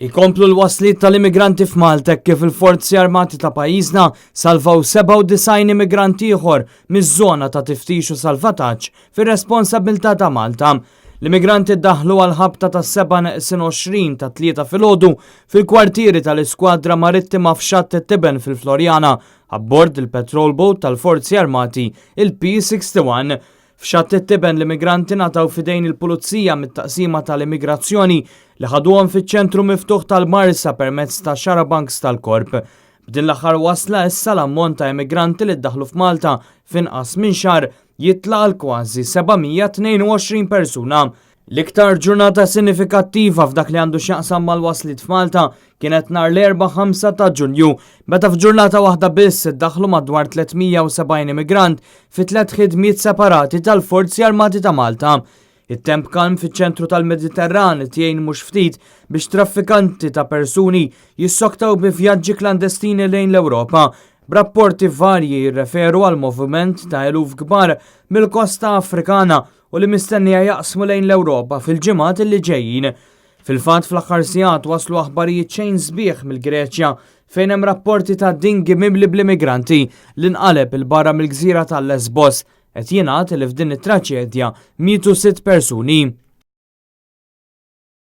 Ikomplu l-wasliet tal-immigranti f'Malta hekk kif il-Forzi Armati ta' pajjiżna salvaw 97 immigrant ieħor miż-żona ta' tiftix u salvataġġ fir-responsabbiltà ta' Malta. L-immigranti ddaħħlu għall-ħabta tas-seba' neqsin 20 tat-Tlieta filgħodu fil-kwartieri tal-Iskwadra Marittima f'Xatt it-Tiben fil-Floriana abbord il-patrol boat tal-Forzi Armati il-P61. F'Xatt it-Tiben l-immigranti ngħataw f'idejn il-Pulizija mit-Taqsima tal-Immigrazzjoni li ħaduhom fiċ-ċentru miftuħ tal-Marsa permezz ta' xarabanks tal-Korp. B'din l-aħħar wasla issa l-ammont ta' immigranti li ddaħħlu f'Malta f'inqas minn xahar jitla' għal kważi 722 persuna. L-iktar ġurnata sinifikattiva f'dak li għandu x'jaqsam mal-wasliet f'Malta kienet nhar l-Erbgħa 5 ta' Ġunju, meta f'ġurnata waħda biss iddaħħlu madwar 370 immigrant fi tliet ħidmiet separati tal-Forzi Armati ta' Malta. It-temp kalm fiċ-ċentru tal-Mediterran qed jgħin mhux ftit biex traffikanti ta' persuni jissoktaw bi vjaġġi klandestini lejn l-Ewropa, b'rapporti varji jirreferu għal moviment ta' eluf kbar mill-kosta Afrikana u li mistennija jaqsmu lejn l-Ewropa fil-ġimgħat li ġejjin. Fil-fatt fl-aħħar sigħat waslu aħbarijiet xejn sbieħ mill-Greċja fejn hemm rapporti ta' dingi mimli bl-immigranti li nqaleb 'il barra mill-gżira ta' Lesbos. Qed jingħad li f'din it-traċedja mietu sitt persuni.